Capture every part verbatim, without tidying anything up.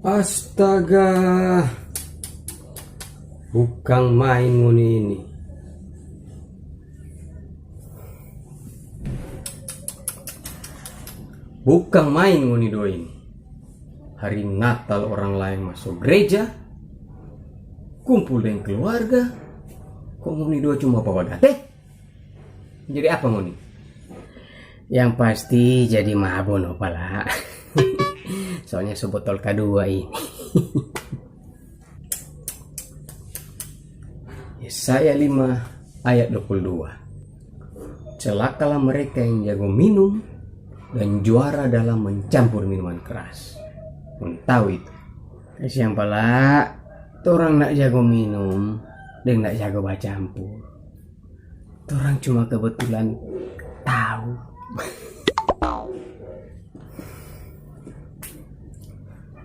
Astaga, bukang main ngoni ini. Bukang main ngoni dua ini. Hari Natal orang laeng maso greja, kumpul deng keluarga, kong ngoni dua cuma babagate. Jadi apa ngoni? Yang pasti jadi mabo no pala. Soalnya so botol kadua ini. Yesaya lima ayat dua puluh dua. Celakalah mereka yang jago minum dan juara dalam mencampur minuman keras. Ngoni tau itu. Kasiang pala, torang nda jago minum deng nda jago bacampur. Torang cuma kebetulan tau.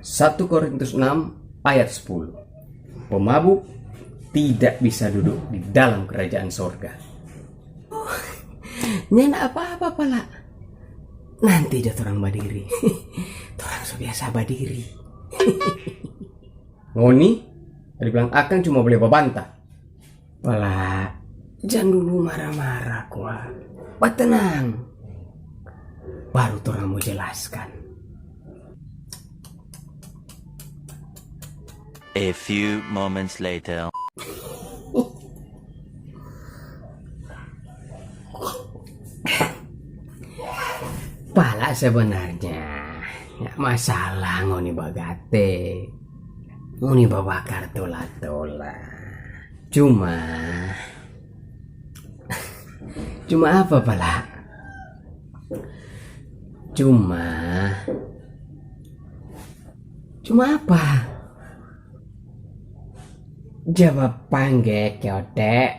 Satu Korintus enam ayat sepuluh. Pemabuk tidak bisa duduk di dalam kerajaan sorga. Nyanda apa-apa pala. Nanti jo torang badiri. Torang so biasa badiri. Ngoni, tadi bilang akang cuma boleh babanta. Pala, jang dulu mara-mara kwa. Batenang. Baru torang mo jelaskan. A few moments later. Pala sebenarnya nggak masalah ngoni bagate, ngoni babakar tola-tola. Cuma, cuma apa pala? Cuma, cuma apa? Jawab pangge, Kyote.